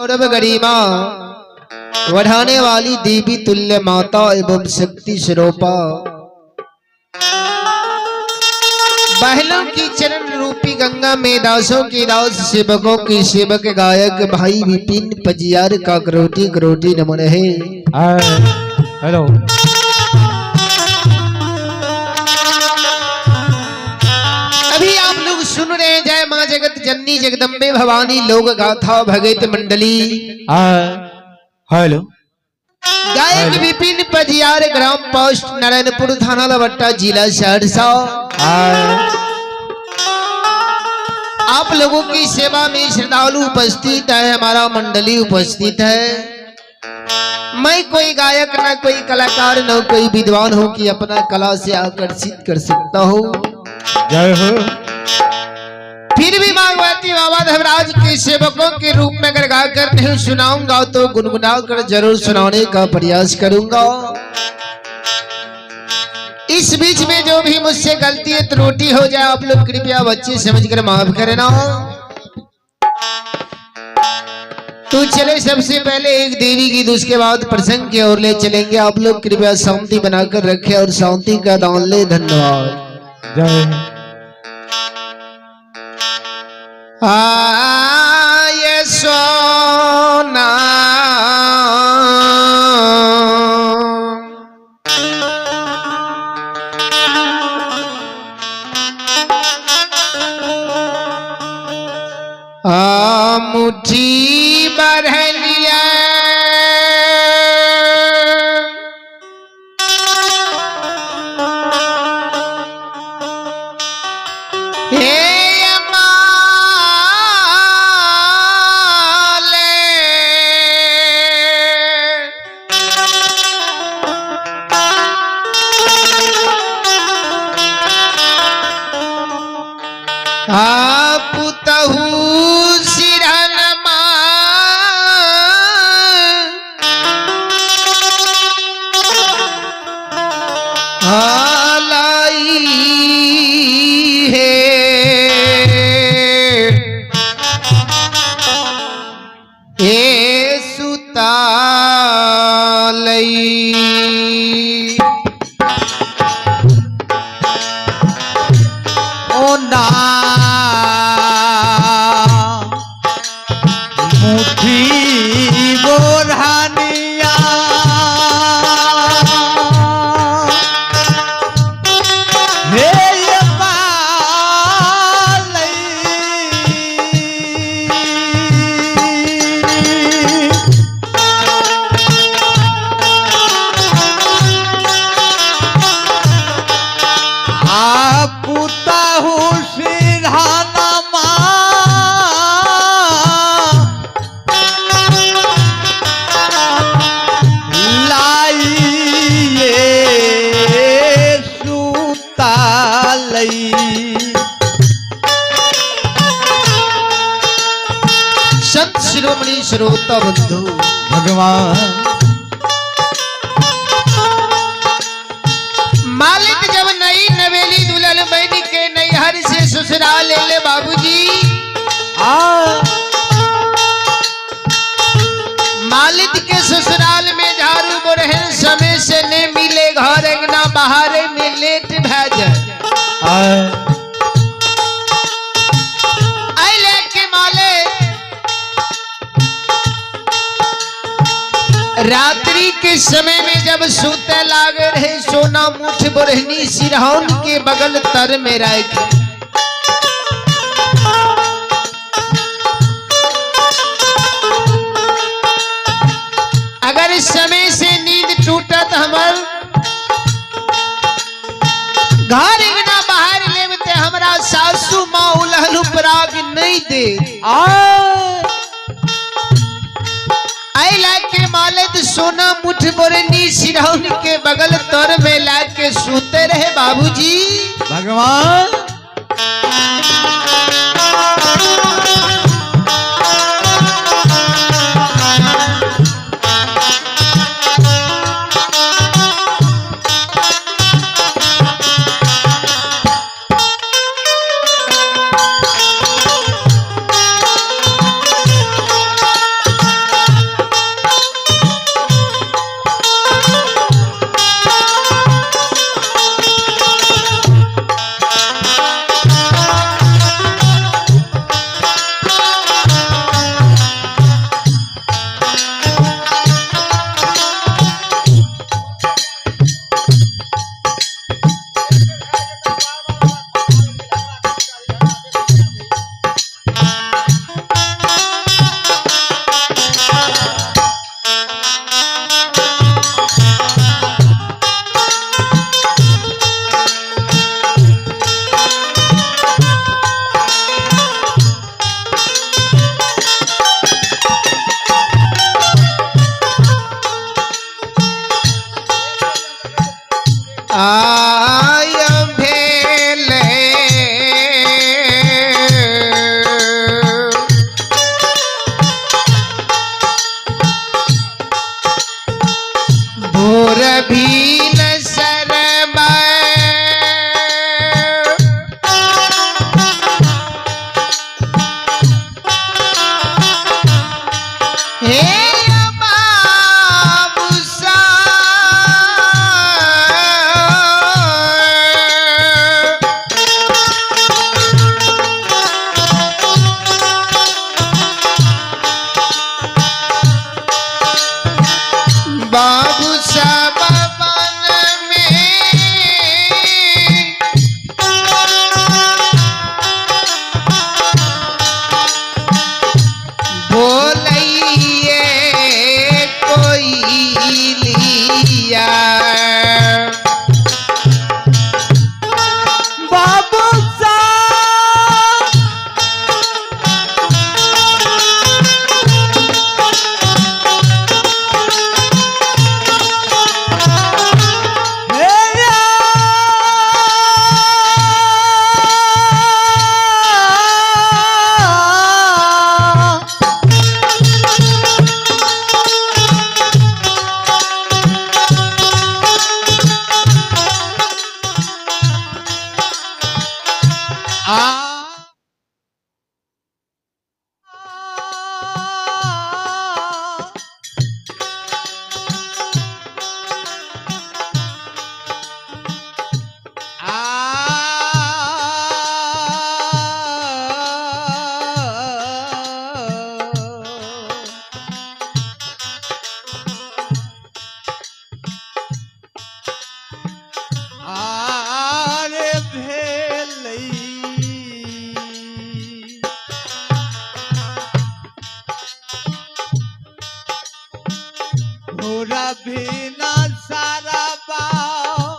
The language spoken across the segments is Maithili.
गौरव गरिमा बढ़ाने वाली देवी तुल्य माता एवं शक्ति स्वरूपा बहनों की चरण रूपी गंगा में दासों की दास सेवकों की सेवक गायक भाई विपिन पजियार का करोटी करोटी नमन है। हेलो। अभी आप लोग सुन रहे हैं जय मां जगत जननी जगदम्बे भवानी लोक गाथा भगत मंडली। हेलो। गायक विपिन पजियार, ग्राम पोस्ट नारायणपुर, थाना लवट्टा, जिला सहरसा। आप लोगों की सेवा में श्रद्धालु उपस्थित है, हमारा मंडली उपस्थित है। मैं कोई गायक ना कोई कलाकार न कोई विद्वान हूँ कि अपना कला से आकर्षित कर सकता हूँ। जय हो। फिर भी भागवती बाबा धर्मराज के सेवकों के रूप में अगर गाकर नहीं सुनाऊंगा तो गुनगुना कर जरूर सुनाने का प्रयास करूंगा। इस बीच में जो भी मुझसे गलती है त्रुटि हो जाए आप लोग कृपया बच्चे समझकर माफ करना। तो चले सबसे पहले एक देवी गीत, उसके बाद प्रसंग की ओर ले चलेंगे। आप लोग कृपया शांति बनाकर रखें और शांति का दान ले। धन्यवाद। जय हो। आये सोना आ मुट्ठी बढ़लिया हे माले पुतहू सिरनमा लाई है ए सुतालई। ओ ना मुठी बोरहानिया हे पालई। पुतहु सिरहाना लाइए सुतालई। संत शिरोमणि श्रोता बंधु भगवान मालिक जब नई नवेली दुल्हन बहन के नैहर से ससुराल ले ले बाबूजी, आ मालिक के ससुराल में झाड़ू बोरहन समय से ने मिले, घर अंगना बाहर में लेट भै जाए। आ आई लेके माले रात्रि के समय में जब सूते लागे रहे सोना मुठ बोरहनी सिरहान के बगल तर में रख अगर समय से नींद टूटत हमर घर अंगना बाहर लेबते हमरा सासू माँ उलहल उपराग नहीं दे। आ आई लाके मालिक सोना मुठ बोरनी सिरौन के बगल तर में लाके सूते रहे बाबूजी। भगवान हे बाबू साहब, बाबू साहब बन में बोलिए कोई लिया। बाबू साहब हे या। आ आरे भेलई भोरा बिना सारा बाओ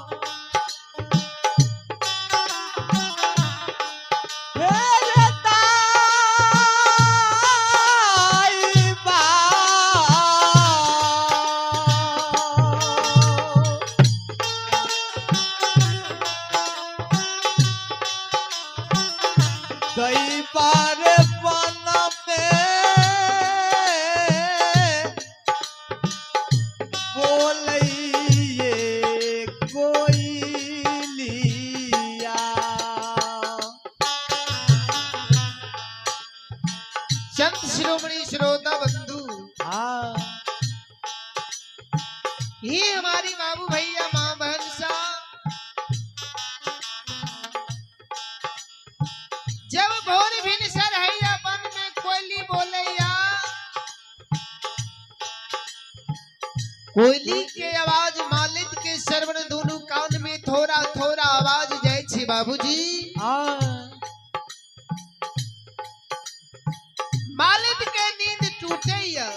हे ताई बा। कई बार बन में बोलिए कोई लिया। संत शिरोमणि श्रोता बंधु, हाँ ये हमारी बाबू भैया माँ बहन सा जब भोर भिनसर हैया वन में कोयली बोलैया, कोयली के आवाज मालिक के श्रवण दोनों कान में थोड़ा थोड़ा आवाज जाय छे बाबूजी। हाँ मालिक के नींद टूटैया,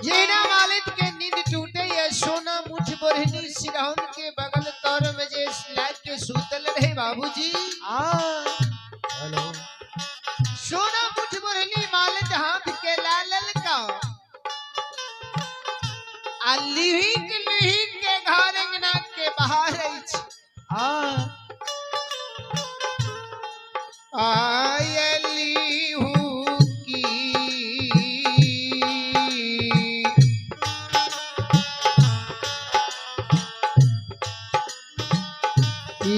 ये ना मालिक के नींद टूटे ये सोना मुठ बोरहनी सिरहन के बगल तौर में जे लाइट के सूतल रहे बाबूजी। हाँ सोना मुठ बोरहनी मालिक हाथ के लालल का आ लिहिक लिहिक के घर अंगना के बाहर अछि। हाँ आयली हूँ की की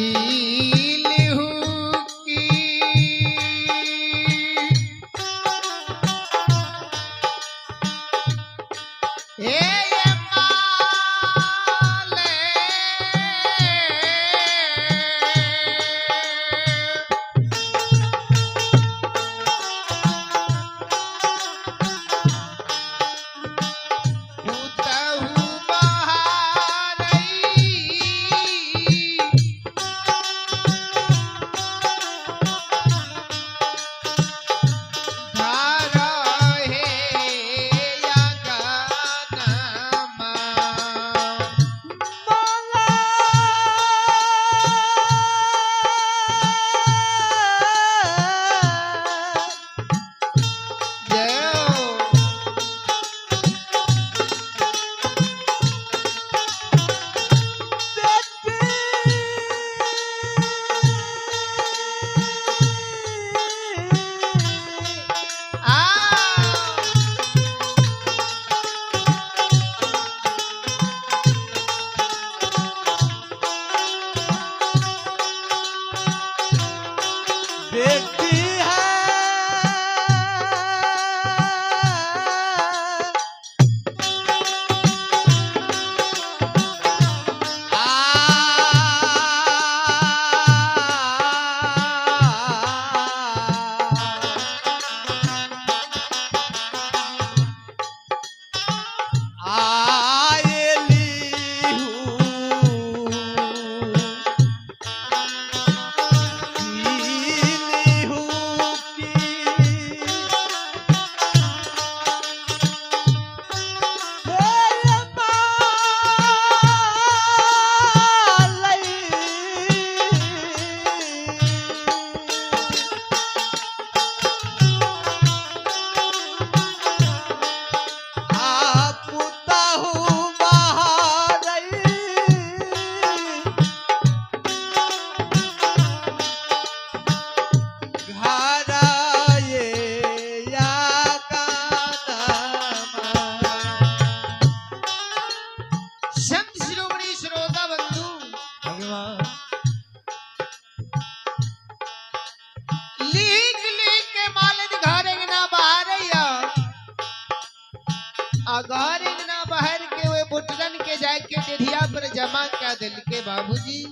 आ घर अंगना बाहर के वे बुटरन के जाय के डेढ़िया पर जमा कर दिल के बाबूजी।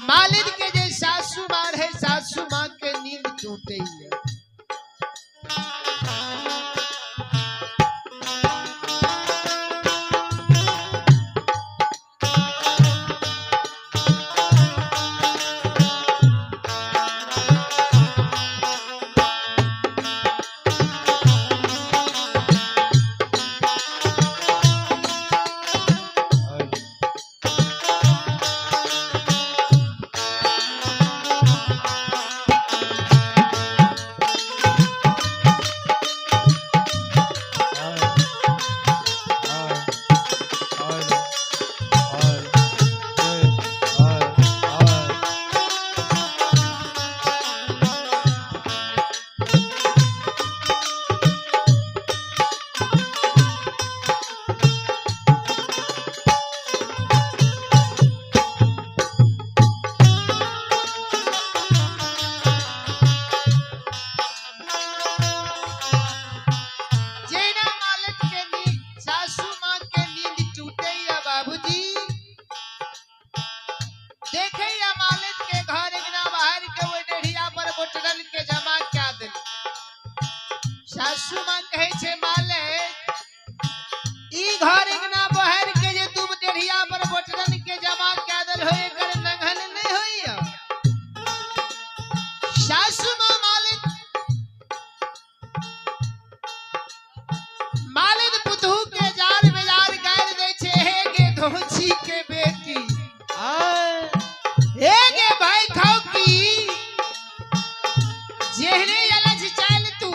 मालिक के जे सासू माँ है, सासू माँ के नींद टूटे है। जेना मालिक के नींद, सासू माँ के नींद टूटे या बाबूजी, देखे या मालिक के घर अंगना बाहर के वो डेढ़िया पर बोटरन के जमा क्या दिल। सासू माँ कहे छे मालिक, ई घर अंगना बाहर के जे तुम डेढ़िया पर बोटरन के जमा क्या दिल हो, एकर नंघन नहीं होइया। सासू माँ मालिक मालिक पुतहू के जार बेजार गारि दै छे, हे गे धोची के बेटी, हे गे भाई खाऊ की, जेहने अलग चाल तू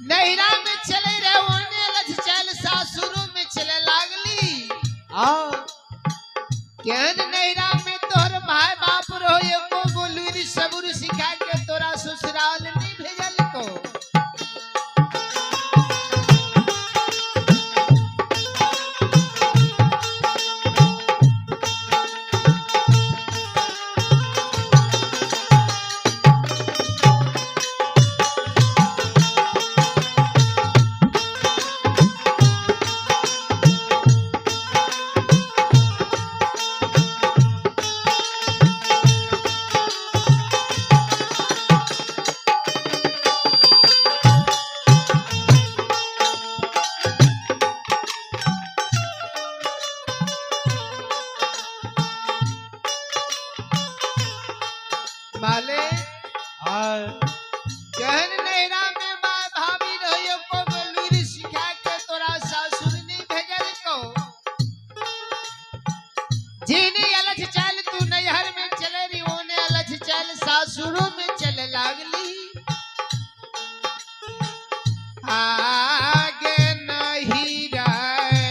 नैहरा में चले रहे, ओहने अलग चाल सासुरो में चले लागली। केहन नैहरा में तोहर भाई बाप रहो, एको गो लुरि सबुर सिखा के तोरा ससुराल नहीं भेजल को। माले केहन नैहरा में माय भाभी रहो, एको गो लुरि सिखा के तोरा सासुर नहीं भेजल को। जेने अलग चाल तू नैहर में चले रही, ओने अलग चाल सासुरो में चले लागली। आगे नहीं रहे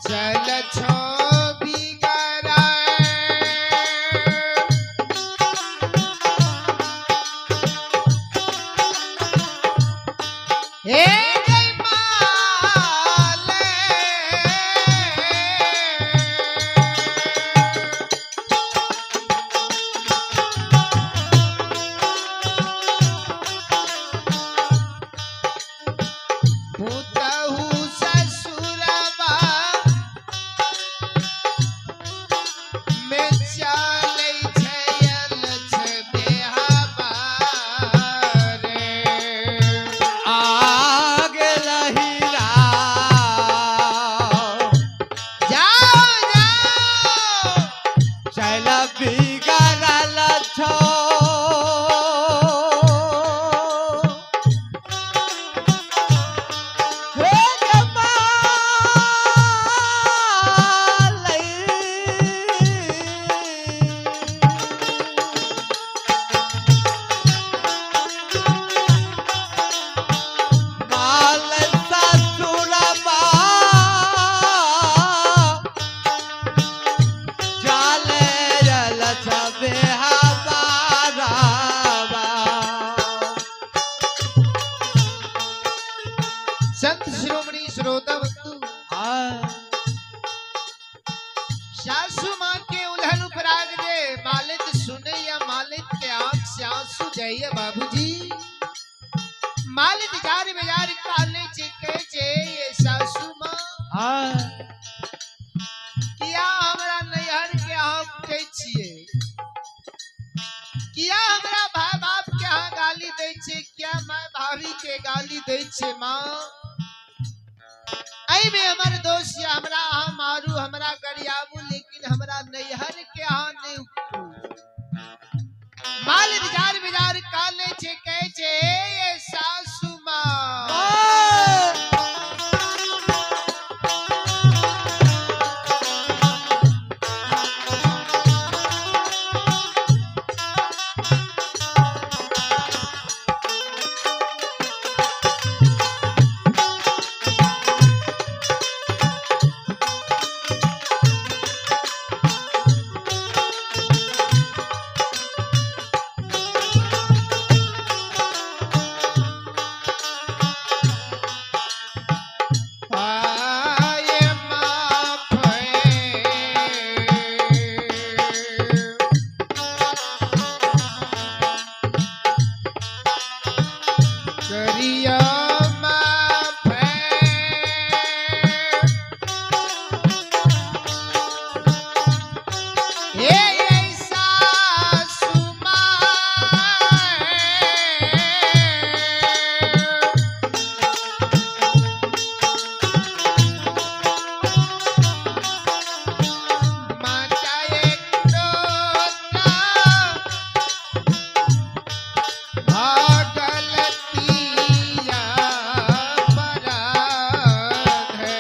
चल छो बिगड़ा, हे जय माले। सासू माँ के उलहन उपराग जे मालिक सुने या मालिक के आंख से आंसू जाइए बाबूजी। मालिक जार बाजार काले छे कहे छे ये सासू माँ किया हमरा नैहर के अहाँ कहै छियै, किया हमरा भाई बाप के अहाँ गाली दै छियै, किया माय भाभी के गाली दै छियै माँ। एहिमे हमर दोष या हमरा अहाँ मारू हमरा गरियाबू लेकिन हमरा नैहर के अहाँ नहि उपटू। माल बिजार बिजार काले छे कहे छे ये सासू माँ। आए माफ करिया माफ हे सासू माँ। माता एक टोटा भागलतिया पराध है।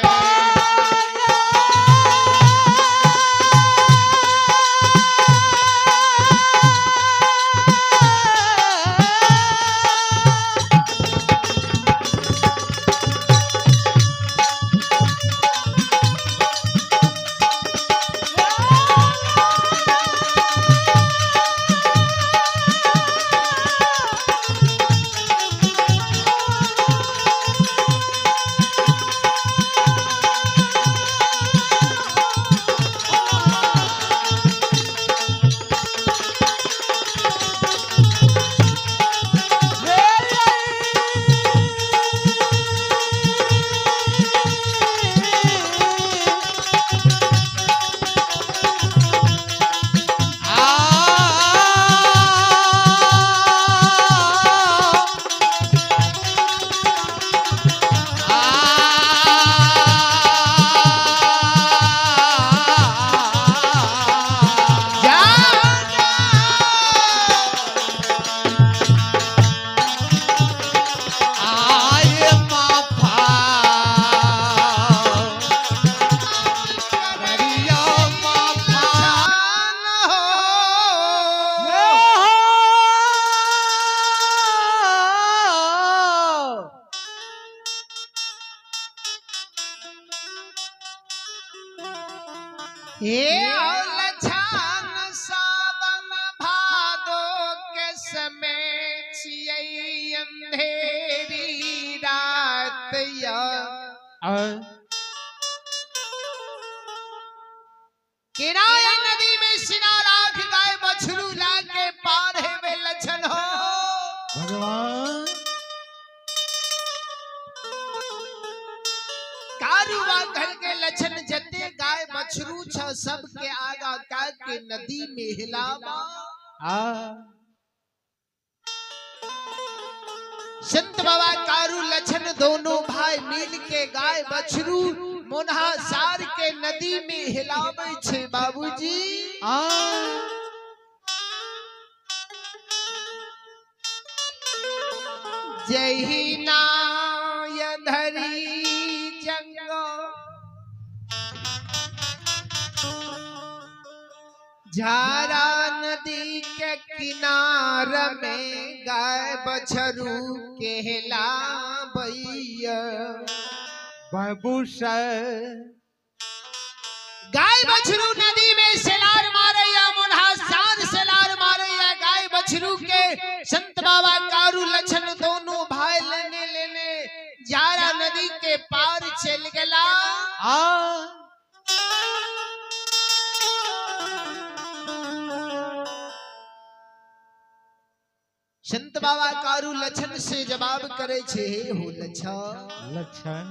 जा आए माफा करिया माफा हो। हे लछन सावन भादो के समय छियै अंधेरी रात या। किनारा नदी में सिना राख गाय बछरू ला के पार हेवे लछन हो। भगवान कारू बांधल के लछन जते गाय बछरू छ सब के आगा का के नदी में हिलावा। संत बाबा कारू लछन दोनों भाई मिल के गाय बछरू मोनहा सार के नदी में हिलावे छे बाबूजी। जही नाय धरी जंग झारा नदी के किनार में गाय बछरू के हिलाबैया। बाबू गाय बछरू नदी में सेलार मारैया मुन्हा सार सेलार मारैया गाय बछरू के संत बाबा कारू लछन दोनों भाई लेने लेने जारा नदी के पार चल गला। संत बाबा कारू लछन से जवाब करे छे, हे हो लछन, लक्षण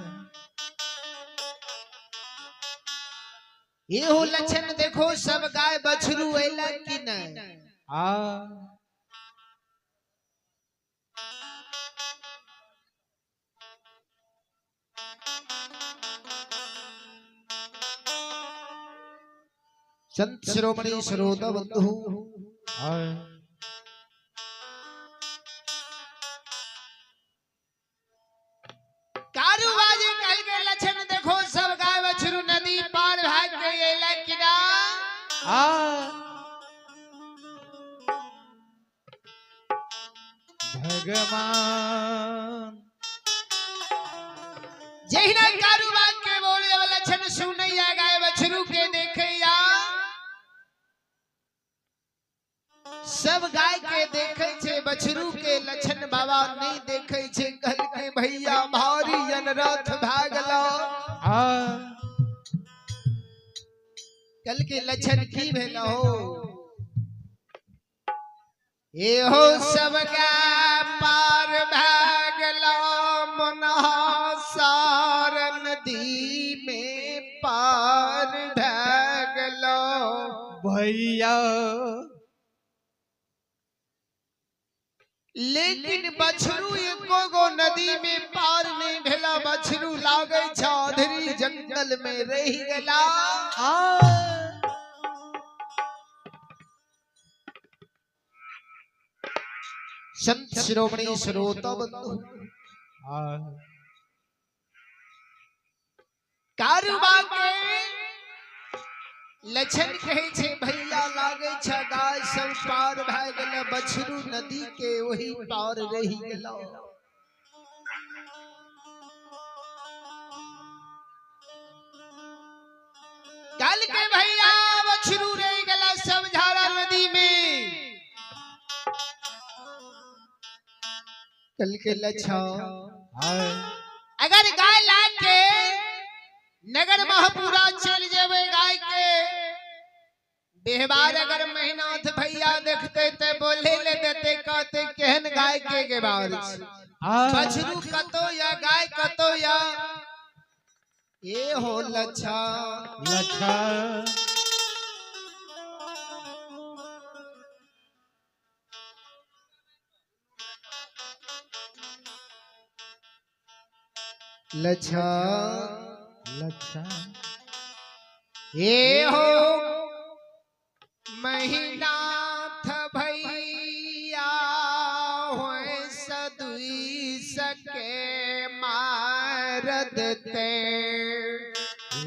ये हो लछन, देखो सब गाय बछरू अयला कि नहीं? आ संत शिरोमणि श्रोता बंधु, आ कारू बाजी कल के लछन देखो सब गाय बछरू नदी पार भाग के अयला कि ना? आ भगवान जहिना कारू बाग के बोले लछन सुनैया गाय बछरू के देखैया, सब गाय के देखे छे, बछरू के लछन बाबा नहीं देखे छे। कल के भैया भारी अनरथ भागलो। आ कल के लछन की भेलो? ये हो सब गाय पार भागलो, मनहा सार नदी में पार भागलो। भैया लेकिन बछरू एको गो नदी में पार नहीं भेला, बछरू लागे चौधरी जंगल में रह गला। आ संत शिरोमणि श्रोता बंधु, आ कारूबा के लछन कहे छे भैया लागे छ गाय सब पार भए गेल, बछरू नदी के वही पार रही गेलो। कल के भैया बछरू रह गेला सब झाड़ा नदी में। कल के लछन आ अगर गाय ला के नगर महपुरा चल जेबे, गाय के बेहबार अगर महिनाथ भैया देखते ते बोले ले देते, कहते केहन गाय के गेबार छी, आ बछरू कतो या गाय कतो या। ए हो लछन, लक्षण लछन, लक्षण ए हो महिनाथ भैया होए सदुई सके मार देते।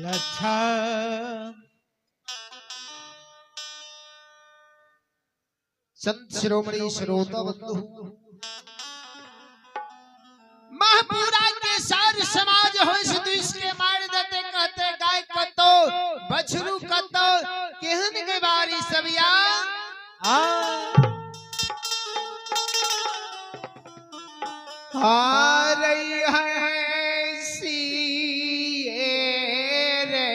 लक्षण संत शिरोमणि श्रोता बंधु, महपुरा के सार समाज होए सदुई के मार देते, कहते गाय कतो बछरू कतो केहन के बारी सबिया। आ आ रही है सी रे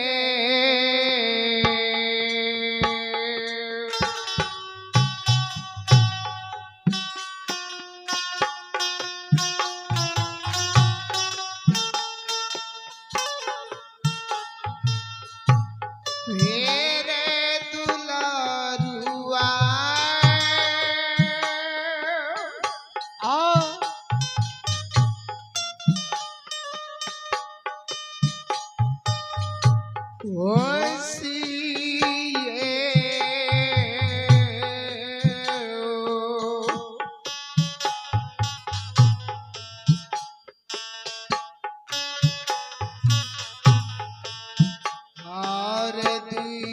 रे दुलारुआ आ और दी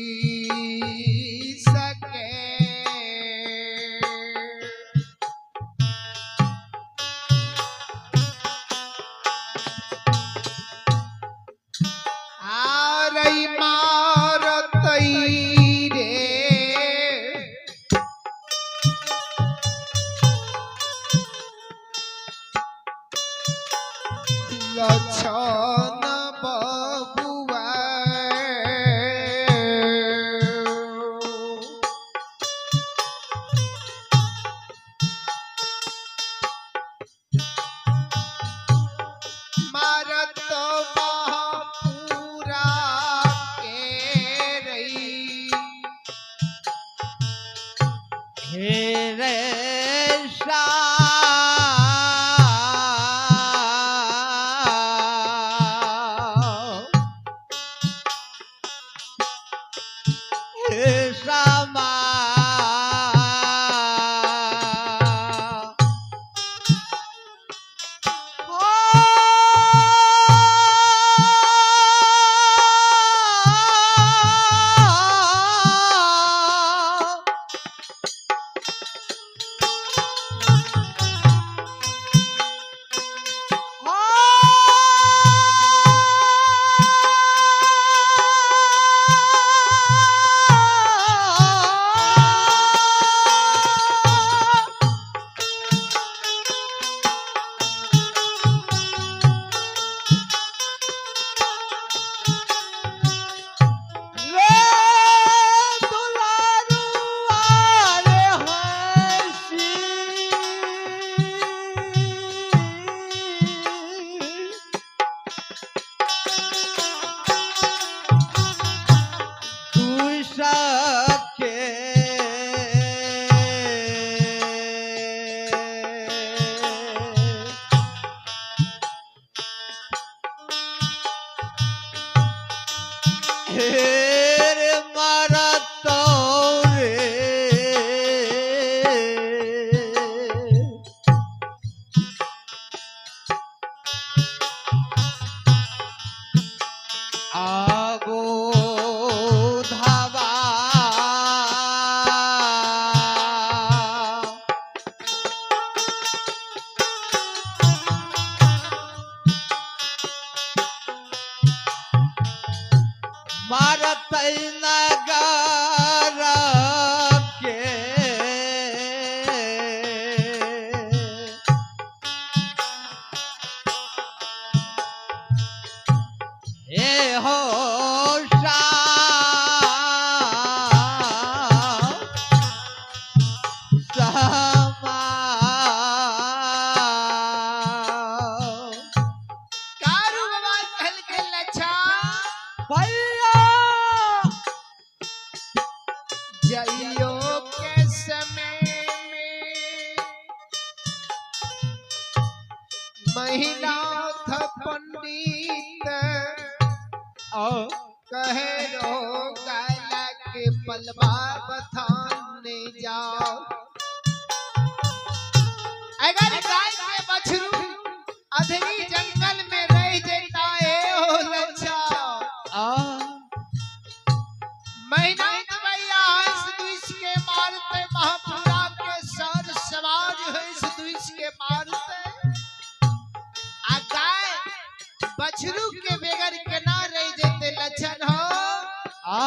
समा रे दुलारुआ रे हंसी तू सके हेर मारा तोरे आगो धावा मारत नगर के ए हो समा कारू बाबा कहल के लच्छा भैया जइयो के समय में महिला थ पंडित ओ कहे रो गाला के पलवा बथाने जाओ। अगर गाय के बछरू अधरी जंगल में रह जाता है हो लच्छा आ महीना भैया हंस दुइस के मारते महापुरा के सर समाज हंस दुइस के मारते आ गाय बछरू के बगैर केना रह जेते लक्षण हो। आ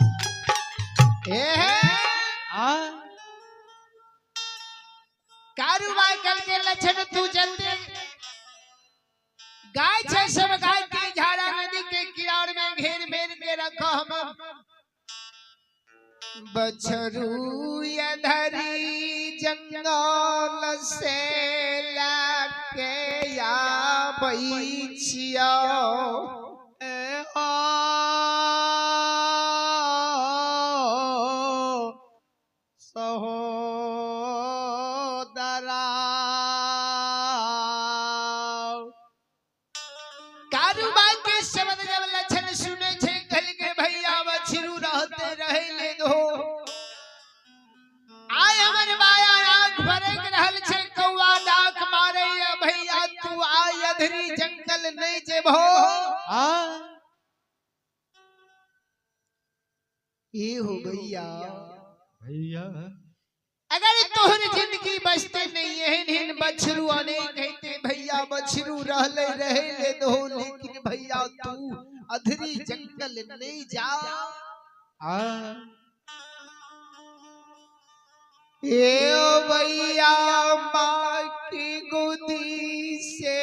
ए हे आ कारूबार कल के लक्षण तू जल्दी गाय छै सब गाय के झाड़ा नदी के किनार में घेर घेर के रखो हम बछरू धरी जंगल से लाके आबै छियौ। ए ओ सहोदरा कारूबार के शब्द जब लक्षण सुने छे कल के भैया बछरू रहते रहे ले दो आय हमर माया आंख भरक रहल छे कौआ डाक मारे या भैया तू आय अधरी जंगल नहीं जेबहो। आ ये हो भैया। भैया अगर तोहर जिंदगी बचते नहीं एहन एहन बछरू अनेक हेते भैया, बछरू रहले रहे ले दो, लेकिन भैया तू अधरी जंगल नहीं जा। आ ए ओ भैया माँ की गोदी से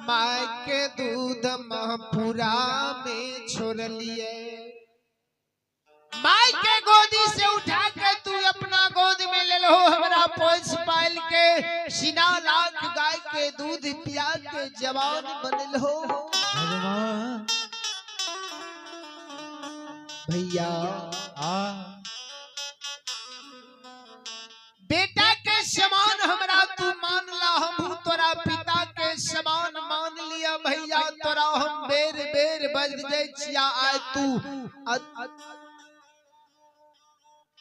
माँ के दूध महपुरा में छोड़ लिए। माँ के गोदी से उठा के तू अपना गोद में ले लो, हमारा पोस पाल के सीना लाख गाय के दूध पिया के जवान बनल हो भगवान। भैया आ बेटा के समान हमरा तू मान ला, हम तोरा पिता के समान मान लिया भैया। तोरा हम बेर बेर बज दे छिया, आय तू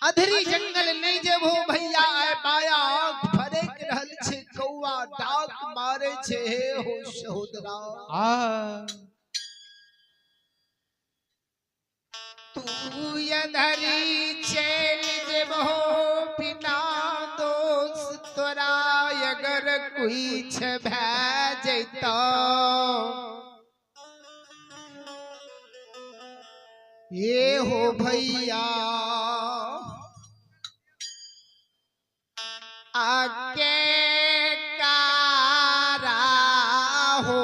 अधरी जंगल नहीं जेबो भैया। आय माया आँख फरेक रहल छे, कौआ डाक मारे छे। हे हो सहोदरा आ तू अधरी चल जेबो बिना दोष तोरा अगर कुछ भै जैतो। ये हो भैया आके कारा हो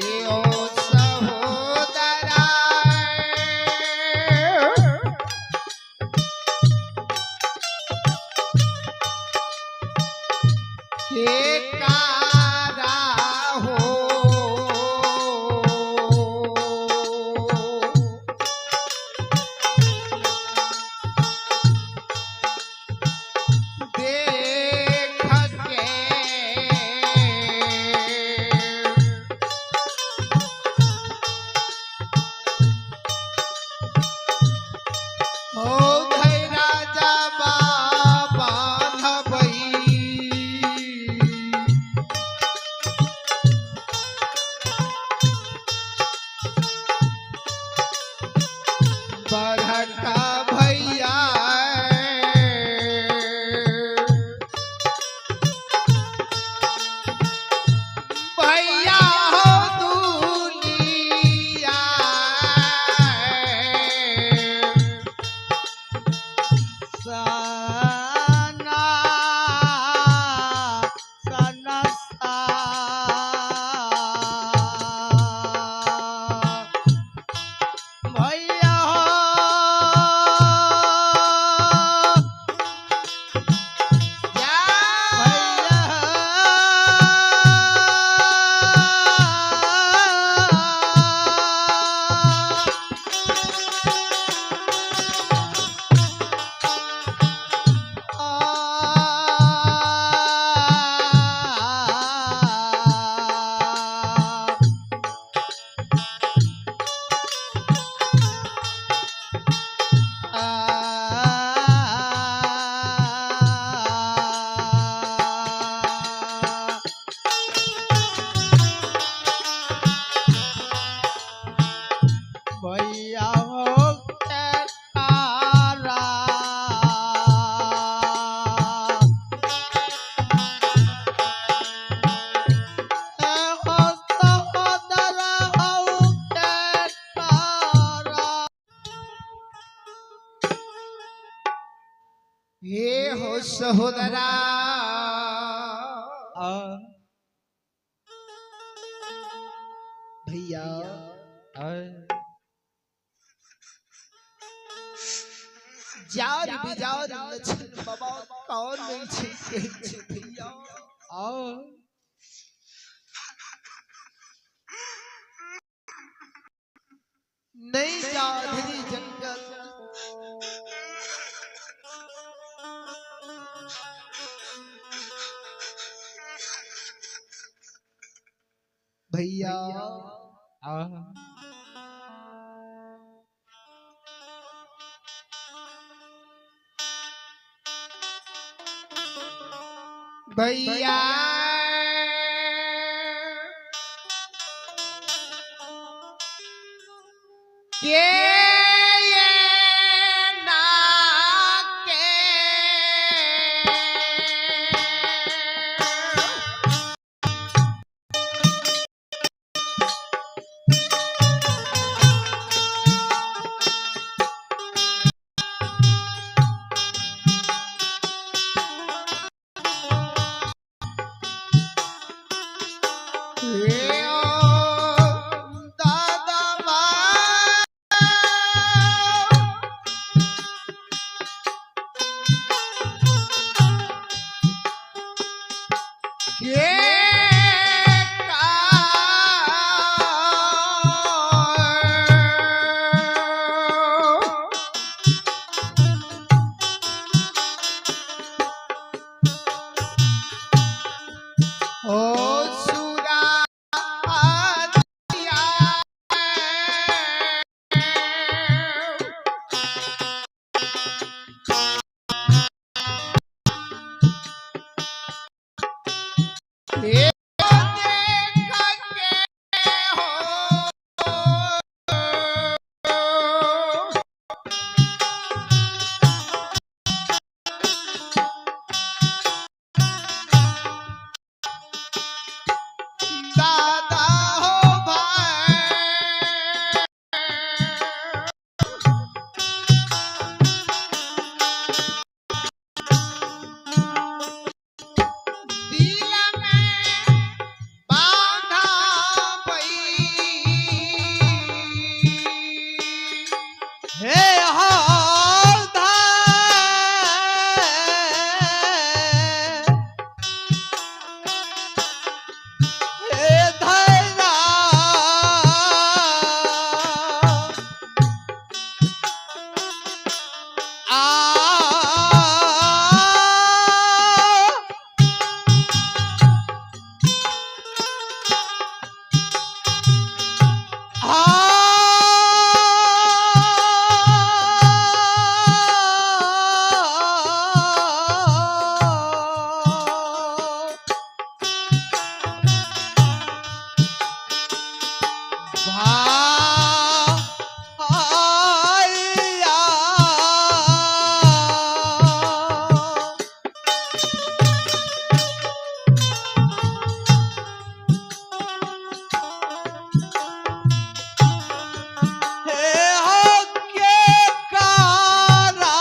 ये ओ सहोदरा के कारा हो देख के ओ भाई राजा बाबा भई बड़का भैया भैया हो दुनिया सना सना सा भैया हो जा भैया भैया हो के तारा ए हो सहोदरा हो के तारा। ये हो सहोदरा आ भैया जार बिजार लछन बाबा कौन नहीं छे कहै छे भैया। आओ नहीं जा अधरी जंगल भैया भैया के ये ना के दादा के का ओ सुरा दादा हो भाई दिल में बांधा पई हे हौधा हे धैरा आ भाइया हे हो के कारा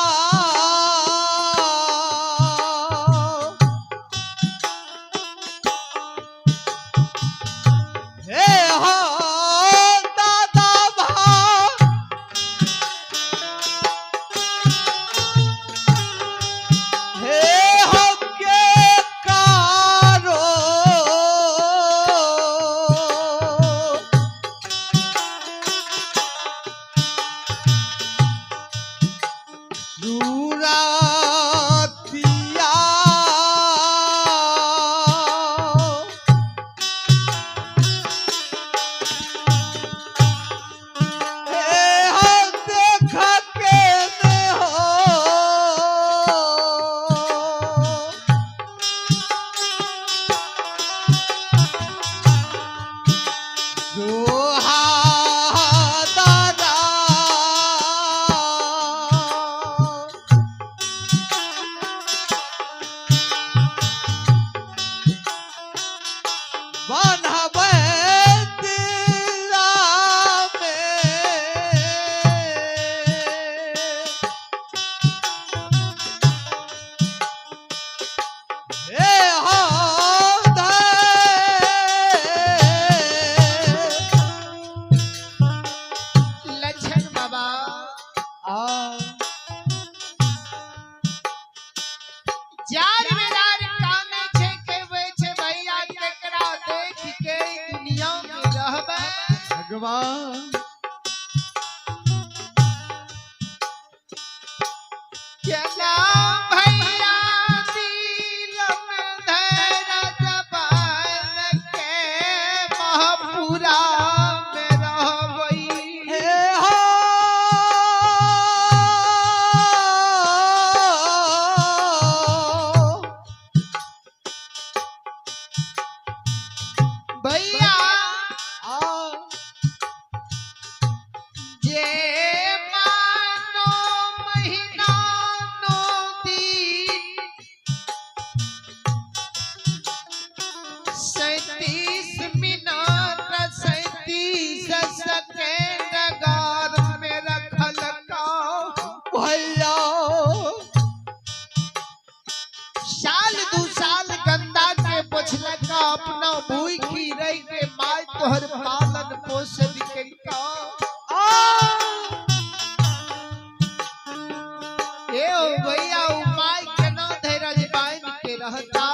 हे हो दादा भा हे हो के कारो सुरातिया हे हो देख के ने हो जोहादारा बन्हबै दिला में हे हौधे लक्षण बाबा आ जार बेरार काने छे के वे छे भैया तेकरा देख के दुनिया में रहबे भगवान केना भैया दिल में धैर्य जबान के मोहब्बत अपना भूखी रह के माय तोहर पालन पोषण करिका। ए ओ भैया, उ माय केना धैरज बांध के रहता।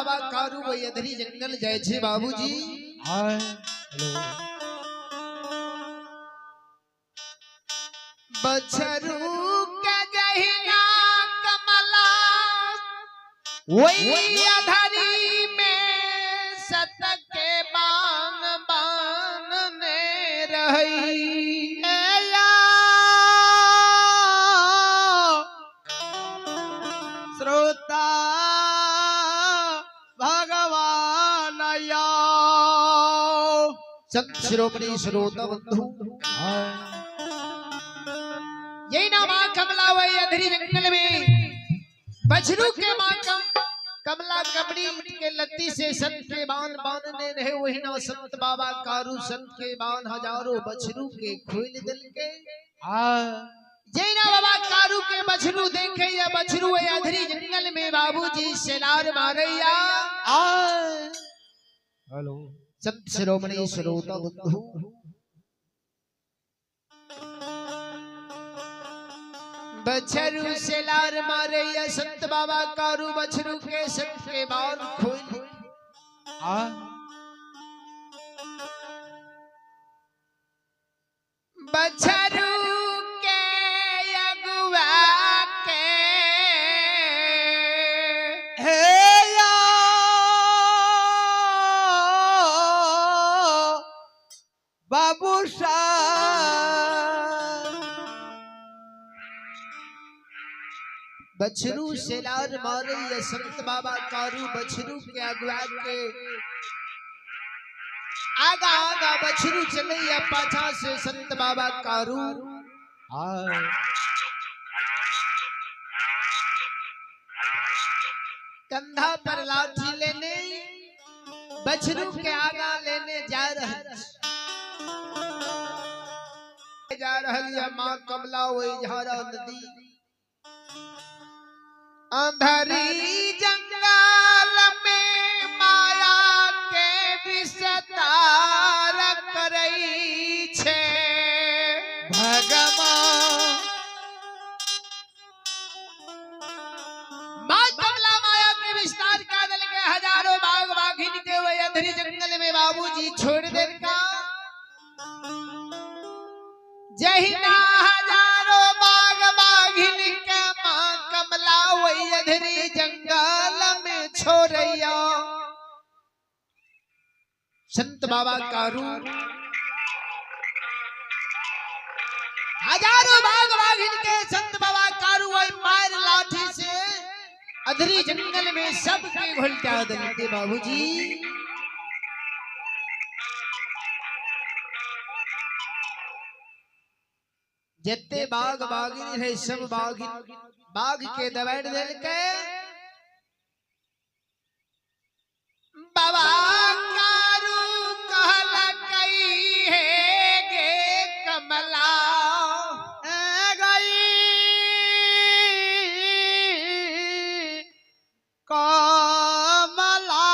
बाबा कारू वही अधरी जंगल जाय छे बाबूजी। Hi hello. बछरू के जहिना कमला वही अधरी में सत के बान बान ने रही। श्रोता भगवान या संत शिरोमणि श्रोता बंधु, यही ना माँ कमला वही अधरी जंगल में बछरू के माँ कमला कमड़ी के लत्ती से संत के बान बांधने रहे, वही ना संत बाबा कारू संत के बान हजारों बछरू के खोल दिल के। जय ना बाबा कारू के बछरू देखे या बछरू अधरी जंगल में बाबूजी सेलार मारैया। हेलो। संत शिरोमणि श्रोता बंधु, बछरू सेलार मारैया संत बाबा कारू बछरू के संत के बाल खोल। बछरू के अगुआ के हे या बाबू बछरू सेलार मारैया संत बाबा कारू बछरू के अगुआ के आगा आगा बछरू चलैया पाछा से संत बाबा कारू। कंधा पर लाठी लेने बछरू के आगा लेने जा रही है माँ कमला वही झारा नदी अंधरी जंगल में माया के विस्तार करई छे। भगवान माँ कमला माया के विस्तार कर दल के हजारों बाघ बाघिन के वही अंधरी जंगल में बाबूजी छोड़ देन का। जहिना हजारों बाघ बाघिन के माँ कमला वही अधरी जंगल में छोड़ैया। संत बाबा कारू हजारों बाघ बाघिन के संत बाबा कारू वही मार लाठी से अधरी जंगल में सबके घोलटा दलते बाबूजी। जितने बाघ बाघिन है सब बाघिन बाघ के दबेड़ दिल के बाबा कारू कहलकई है गे कमला गई कमला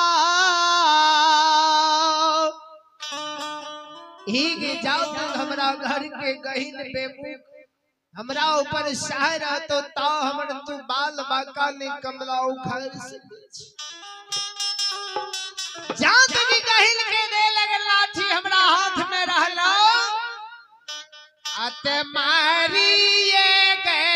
ही गे जाओ तू हमरा घर के गहिन पे मुख हमरा ऊपर सह रहतो ता हमर तू बाल बाका ने कमला उखाड़ सके। जा तुझी गहिल के दे लगे लाठी हमरा हाथ में रहला आते मारिए गए।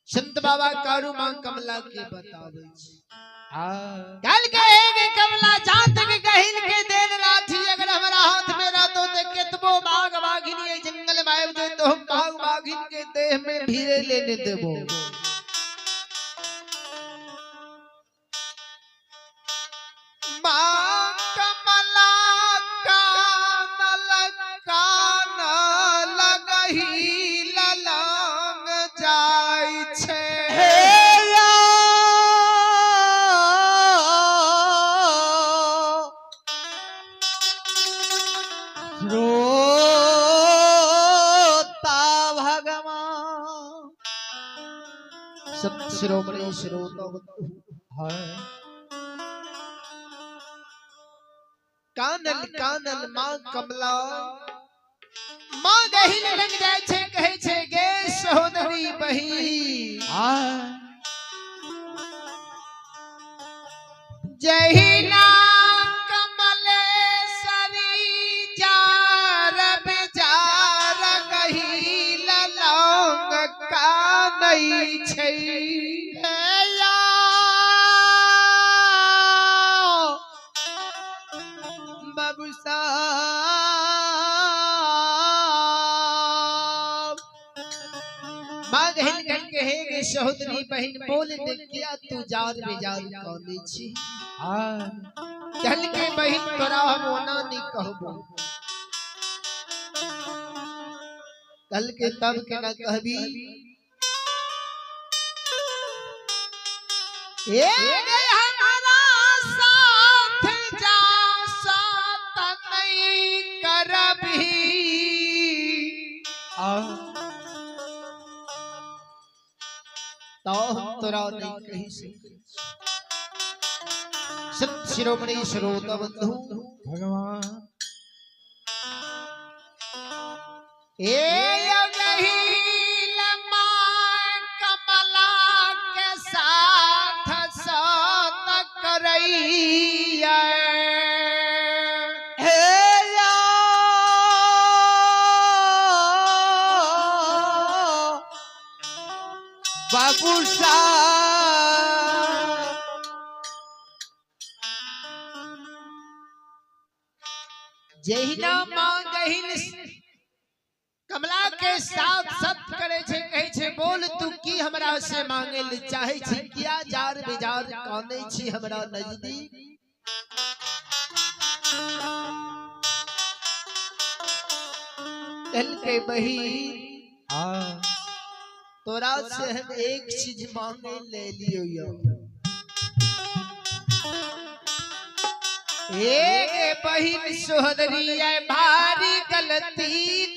संत बाबा कारू मां कमला के बताबै छै। कल कहे के कमला जात के गहिल के देन लाठी अगर हमरा हाथ में रहतो ते केतबो बाघ बाघिन ये जंगल में आबि जेतो, हम बाघ बाघिन के देह में भीरे लेने देबो। मां कमला कानल कान लगही ललंग जाइ छै। श्रोता भगवान संत शिरोमणि श्रोता कानल कानल मां कमला मां गहिल लग जाइ छै, कहै छै गे सहोदरी बहिन, जहिना कमलेश्वरी जार बेजार गहिल लौंग कानै छै। बाबू साहब मां गहिल कह के हे गे सहोदरी बहिन, बोल दे किया तू जार बेजार कानै छी? चल के बहिन तोरा हम ओना नहीं कहबो। कल के तब के ना कहबी? ए गे हमारा साथ जा साथ नहीं करबी तो हम तोरा नहीं कही सकै। संत शिरोमणि श्रोता बंधु भगवान ए गहिल मां कमला के साथ साथ करैया। हे या बाबू साहब जहिना मां गहिल कमला के साथ सत करे छै, कहै छै बोल तू की हमरा से मांगे ले चाहे छी, किया जार बेजार कानै छी हमरा नजदीक? कहलकै बहिन तोरा से हम एक चीज मांगे ले लियो यो। एक बहिन सोहदरी भारी गलती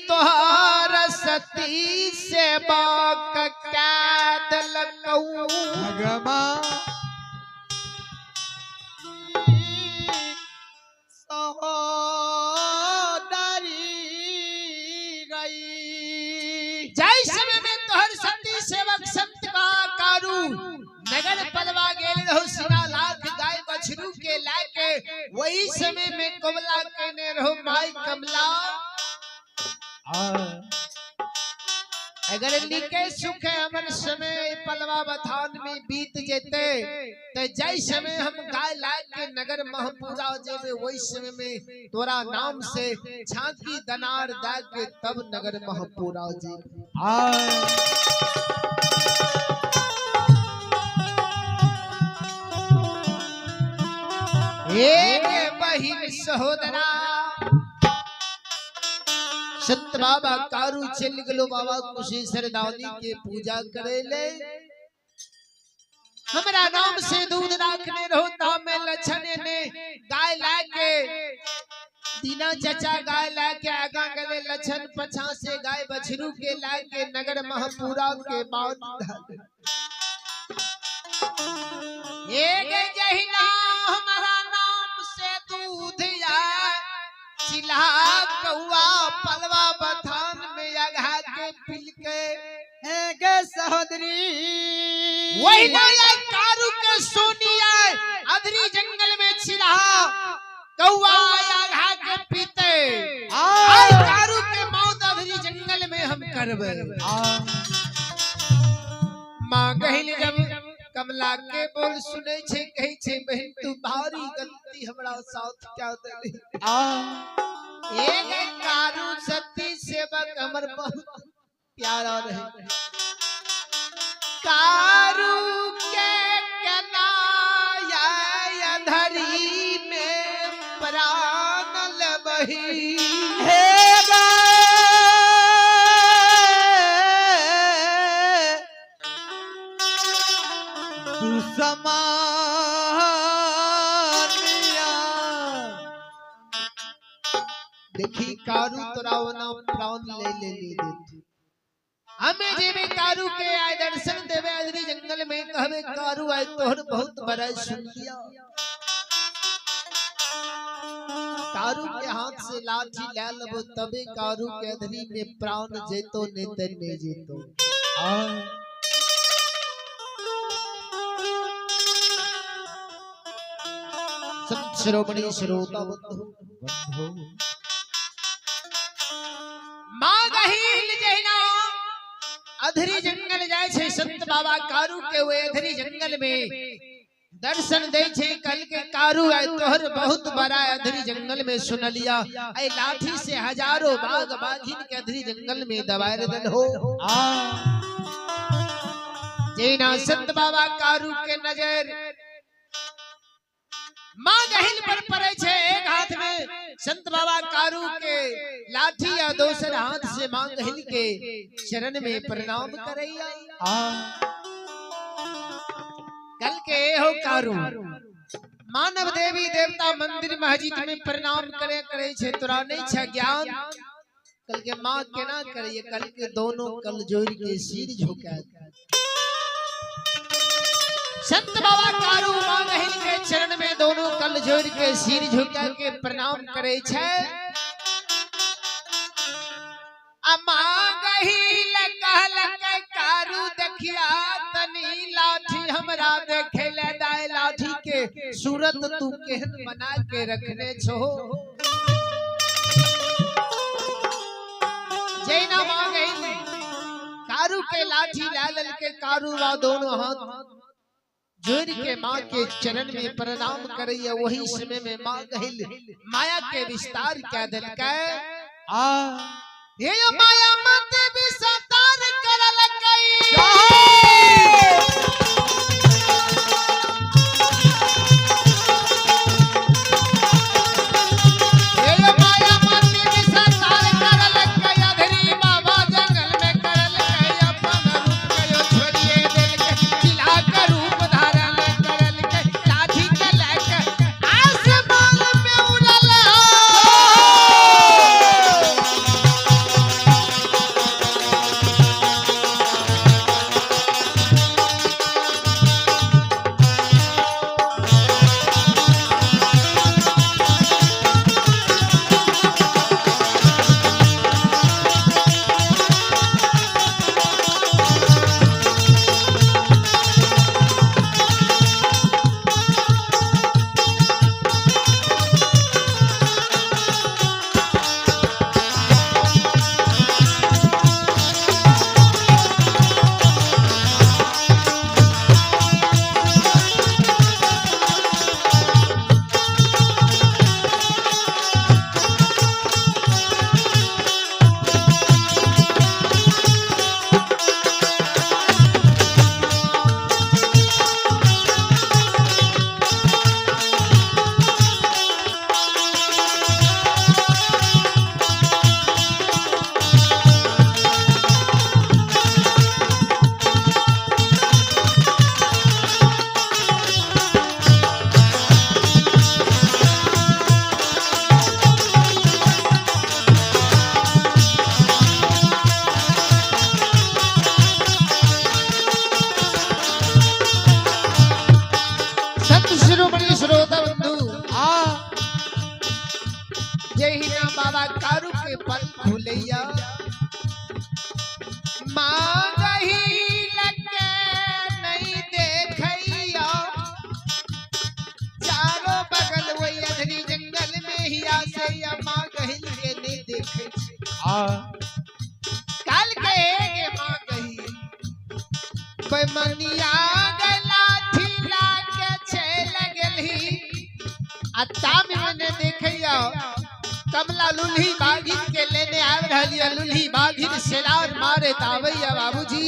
तोहर सती से बाक कैद लकऊ। भगवान सहोदरी गई। जय समय में तोहर सती सेवक संत का कारू नगर पलवा गेल रहो सिना लाख गाय बछरू के लाके, वही समय में कमला केने रहो माई कमला। अगर निके सुख हमर समय पलवा बथान में बीत जेते ते जय समय हम गाय लाग के नगर महपूरा जेबे, वही समय में तोरा नाम से झांकी दनार दा के तब नगर महपूरा जेबे। एक बहिन सहोदरा संत बाबा कारू चल गलो बाबा कुशेश्वर दानी के पूजा करे ले। हमरा नाम से दूध राखने रहो तामे लछन ने गाय ला के दीना चचा गाय ला के आगा गले लछन पछा से गाय बछरू के ला के नगर महपूरा के बाद एक जहिना हमारा नाम से दूध या चिल्हा कौआ पलवा बथान में अघा के पिल के हे गे सहोदरी वही ना कारू के सोनिया अधरी जंगल में चिल्हा कौआ अघा के पीते, आय कारू के मौत अधरी जंगल में हम कर करबै। आ माँ गहिल जब कमला के बोल सुनै छै, कहै छै बहिन तू भारी गलती हमरा साथ क्या देली। आ एक कारू सती सेवक हमर बहुत प्यारा रहे। कारू के कनाया धरी में प्राण लबही। हे गे दुश्मनिया। देखी कारू तोरा ओना प्राण ले ले ले देती। हमें जेबे कारू के आए दर्शन देवे अधरी जंगल में, कहबे कारू आए तोहर बहुत बड़ा सुन लिया। कारू के हाथ से लाठी ले लेबो तबे कारू के अधरी में प्राण जेतो, नहीं ते नहीं जेतो। आ संत शिरोमणि श्रोता बंधु, बंधु माँ गहिल जहिना अधरी जंगल जाय छै संत बाबा कारू के वे अधरी जंगल में दर्शन दे छै। कल के कारू आए तोहर बहुत बड़ा अधरी जंगल में सुनलिया, ऐ लाठी से हजारों बाघ बाघिन के अधरी जंगल में दबाए दल हो। आ जैना संत बाबा कारू के नजर माँ गहिल पर पड़े छे, एक हाथ में संत बाबा कारू के लाठी या दोसर हाथ से माँ गहिल के चरण में प्रणाम करैया। आ कल के हो कारू मानव देवी देवता मंदिर मस्जिद में प्रणाम करे करे छे, तोरा नहीं छे ज्ञान। कल के माँ केना करिए, कल के दोनों कल जोड़ के सिर झुका। संत बाबा कारू माँ गहिल के चरण में दोनों कल जोड़ के सिर झुका के प्रणाम करे छे। आ माँ गहिल कहलक कारू देखिया तनी लाठी हमरा देखे ले दाय, लाठी के सूरत तू केहन बना के रखने छो। जैना माँ गहिल कारू के लाठी ला के कारू वा दोनों हाथ जोड़ के माँ के चरण में प्रणाम करैया। वही समय में माँ गहिल माया के विस्तार क्या दिलकै। आ हे यो माया मत विस्तार करलकै। हे यो माया मत विस्तार करलकै, अधरी बाबा जंगल में करलकै अपन रूप के यो छोड़िए देलकै, चिल्ला के रूप धारण करलकै, लाठी के लैके आसमान में उड़ल हो। संत शिरोमणि श्रोता बंधु, आ जहिना बाबा कारू के पल खुलैया, माँ गहिल के नहीं देखैया, चारों बगल वही अधरी जंगल में हिया से या माँ गहिल के नहीं देखे। आ काल के बेमनिया लाठी लाके चल गेलही आ ताम मने देखैया कमला लुल्ही बाघिन के लेने आब रहली लुल्ही बाघिन सेलार मारे तावैया बाबूजी।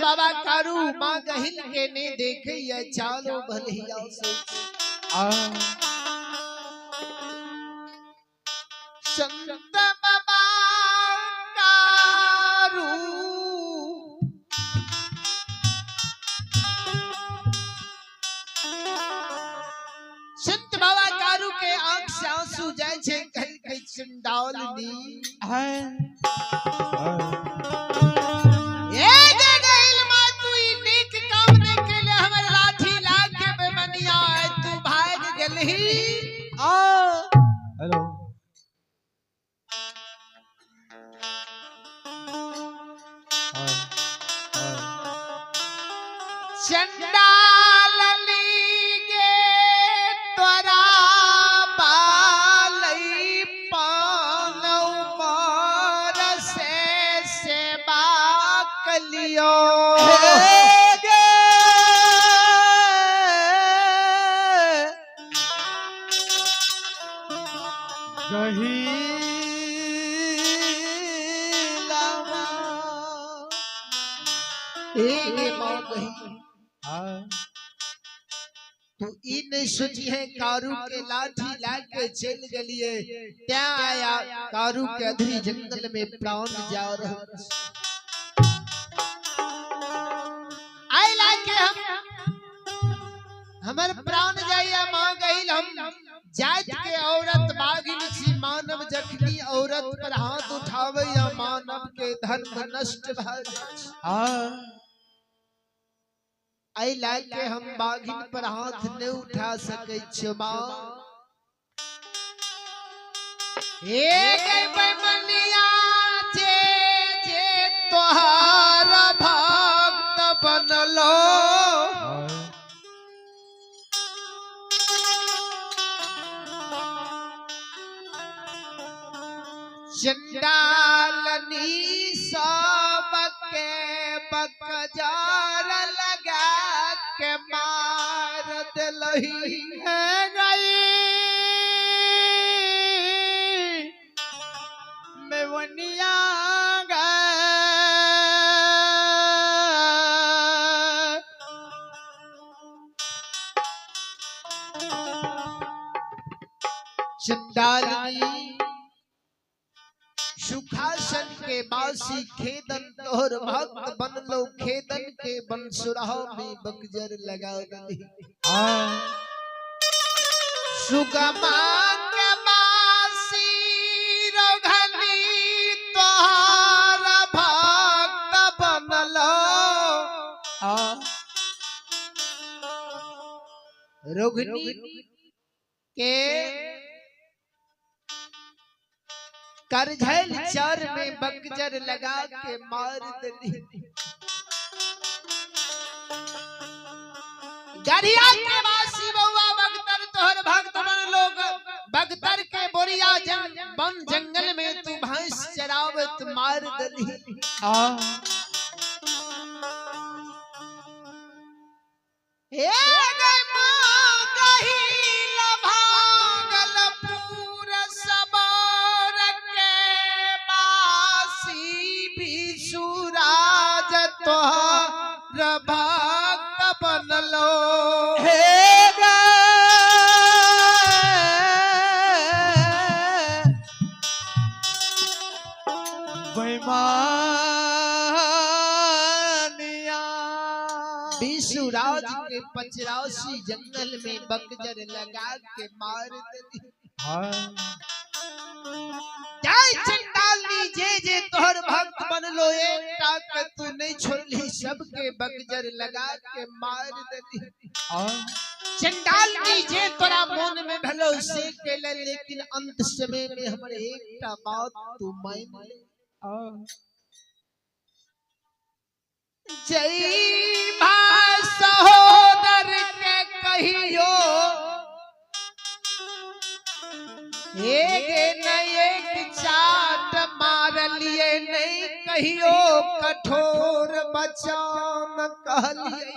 बाबा कारू मां गहिल के ने देखे या चालो भलिया से संत बाबा कारू संत बाबा कारू के आंख से आंसू जाय छे कहीं कहीं चंडाल नी है। हेलो चंडाल गे तोरा बालई पानौ मार से सेवा कलियो तू ई नहीं सोची है कारू के लाठी लाके चल गलिए त्या आया कारू के अधरी जंगल में प्राण जा रहा आए लाके हम हमर प्राण जाइया माँ गईल। हम जात के औरत बागिन छी, मानव जखनी औरत पर हाथ उठावे या मानव के धर्म नष्ट भ जाइ छै। एहि लए के हम बाघिन पर हाथ नहीं उठा सकै छियै माँ। हे गई बेमनिया जे जे तोहार भक्त बनलो, चंडालनी सबके बकजार लगा के मार दिलही। हे गई मेवनिया चंडालनी सुखासन के बासी खेदन तोहर भक्त बनलो, खेदन के बनसुराह में बकजर लगा दली। सुगमा के बासी रघनी तोहर भक्त बनलो, रोघनी के करझल चर में बकजर लगा के मार दली। गरिया के वासी बउआ बगतर तोहर भक्त बन लोग, बगतर के बोरिया वन जंगल में तू भैंस चरावत मार दली। हे गई माँ गहिल भागलपुर सबौर के बासी बिसुराज तोहर भक्त बनलो। हे बेमानिया बिसुराज के पचरासी जंगल में बकजर लगा के मार दली। जय चंडालनी जे जे तोहर भक्त बनलो, एकटा के तू नहीं छोड़ली, सबके बकजर लगा के मार दली। चंडालनी जे तोरा मन में भलो से केले, लेकिन अंत समय में हमर एकटा बात तू मान ले। जय भाई सहोदर के कहियो, एक न एक चाट मारलिए नहीं कहियो, कठोर बचान कहलिए।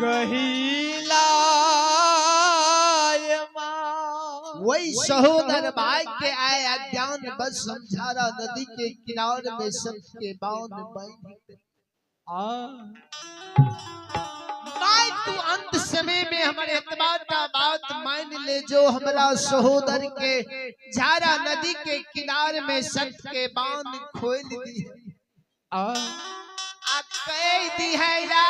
गहिला वही सहोदर भाई के आए अज्ञान बस समझारा नदी के किनारे में सबके बांध बांध। माय तू अंत समय में हमारे एतबा टा बात मान ले, जो हमारा सहोदर के झारा नदी के किनारे में सत के बांध खोल दी आ कह दी है रा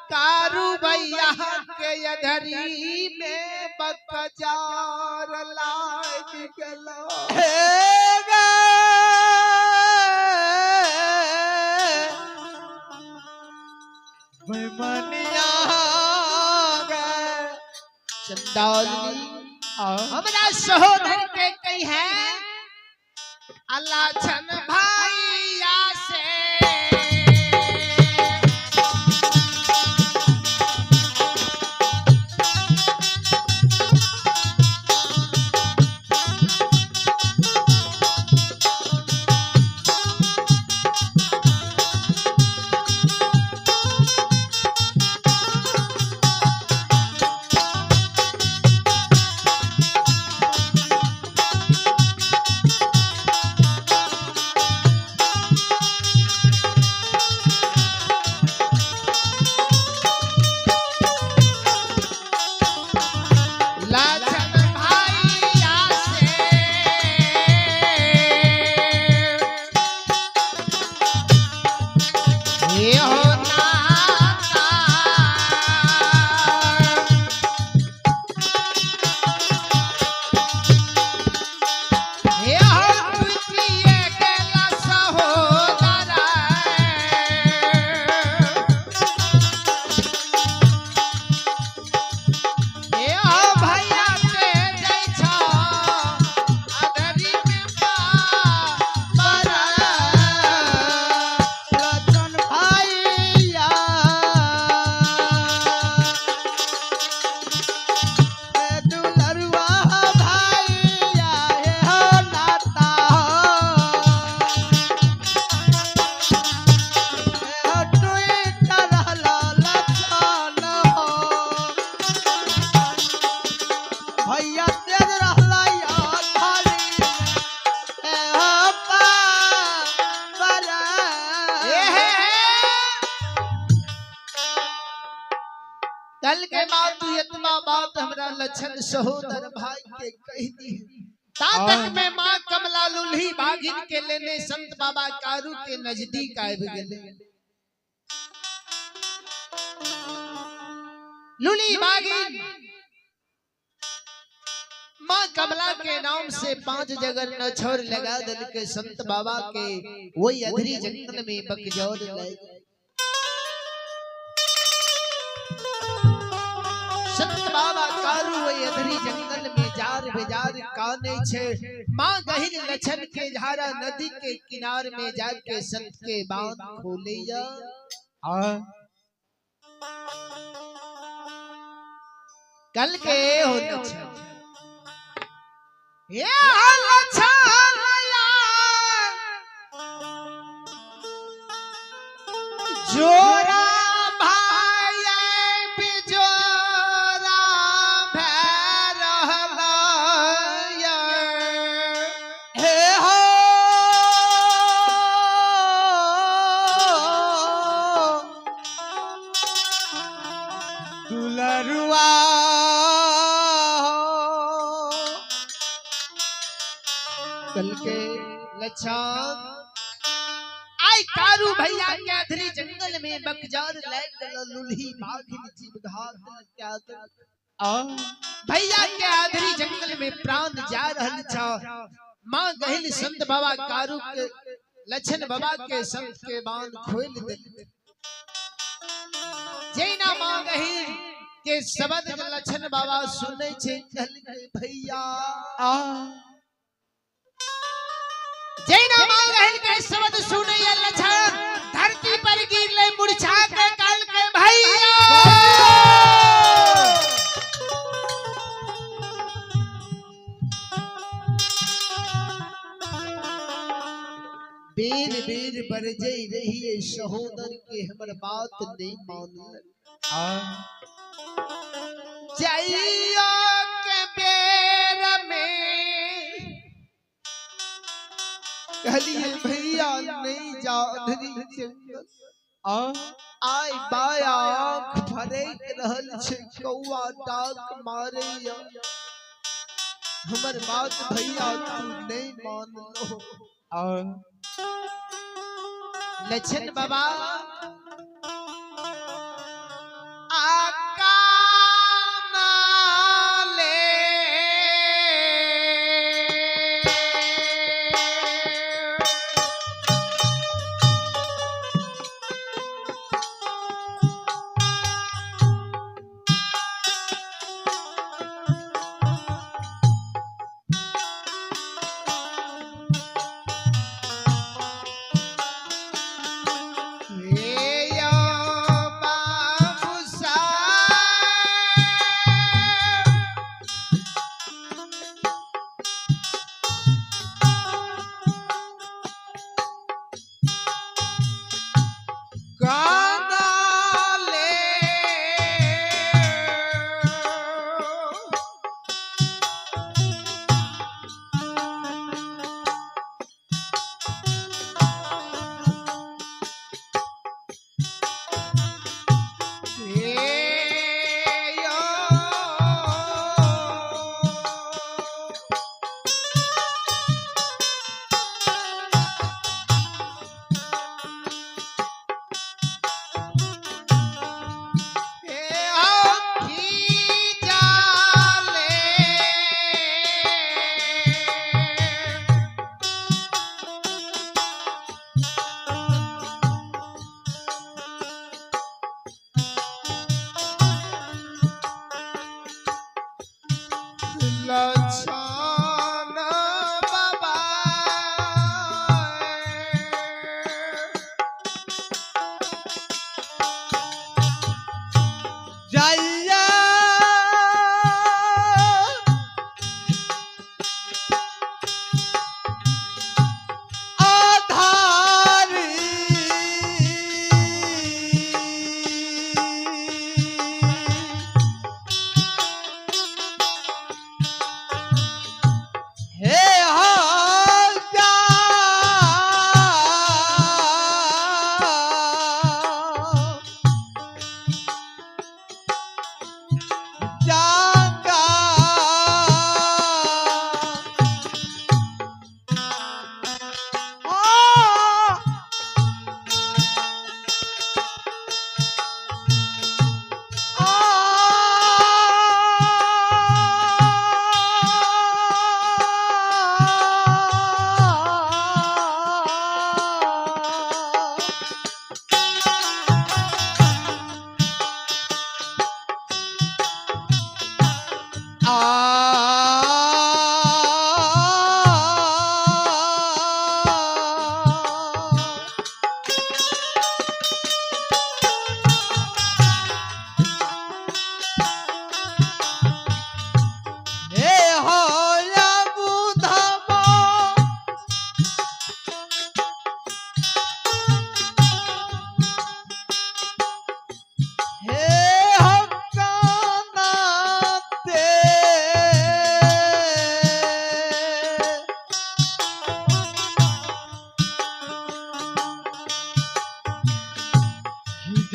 कारू भैया के अधरी में बकजार लाग गलो। बेमनिया चंदावली हमारा सहोदर के कही है अल्लाह छन भैया से कल के बाद तू इतना बात हमरा लछन सहोदर भाई के कह दी। तक में माँ कमला लुल्ही बाघिन के लेने संत बाबा कारू के नजदीक आबि गेले। लुली बाघिन माँ कमला के नाम से 5 जगह नछोर लगा दल के संत बाबा के वही अधरी जंगल में बकजौर लग। संत बाबा कारू वही अधरी जंगल में जार बेजार काने छे। माँ गहिर लछन के झारा नदी के किनार में जाके संत के बांध खोले। कल के हो लछन ये लछन जोरा भाई बिजोरा हे हो दुलरुआ कल के लछन आई कारू भैया के अधरी जंगल में बकजार लग गल लुल्ही बाघिन जीव घात क्या भैया के आधरी जंगल में प्राण जा रहल छा। माँ गहिल संत बाबा कारू के लछन बाबा के संत के बांध खोल दिल। जैना माँ गहिल के शब्द लछन बाबा सुनै छे कहल के भैया जैना माँ गहिल के शब्द सुनै लछन धरती पर गिरले मुरझा के कहल के भैया। बेर बेर बरजई रही सहोदर के हमर बात नहीं मानल। जाइयो के बेर में कहलिए भैया नहीं जा अधरी जंगल। आय बाया आँख फरक रहल छे कौआ डाक मारैया। हमर बात भैया तू नहीं मानलो। लछन बाबा आका नाले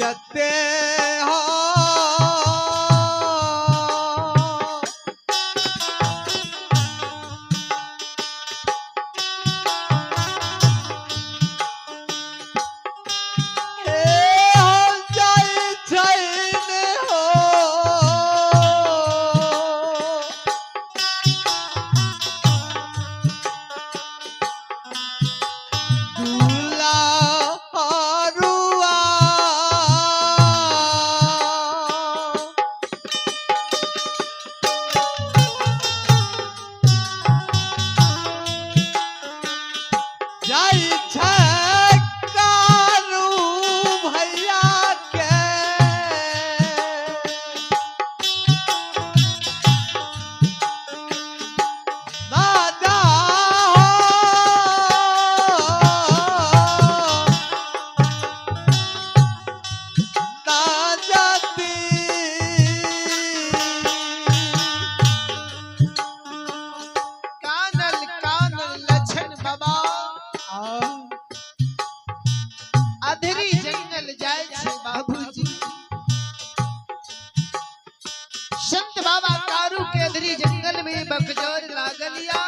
जते हो। हे हो जाय छैन हो। दुलारुआ। जाइ छै कारू भैया के। दादा हो दादाती। कानल कानल लछन बाबा अधरी जंगल जाय छे बाबूजी। संत बाबा कारू के अधरी जंगल में बकजोर लागलिया।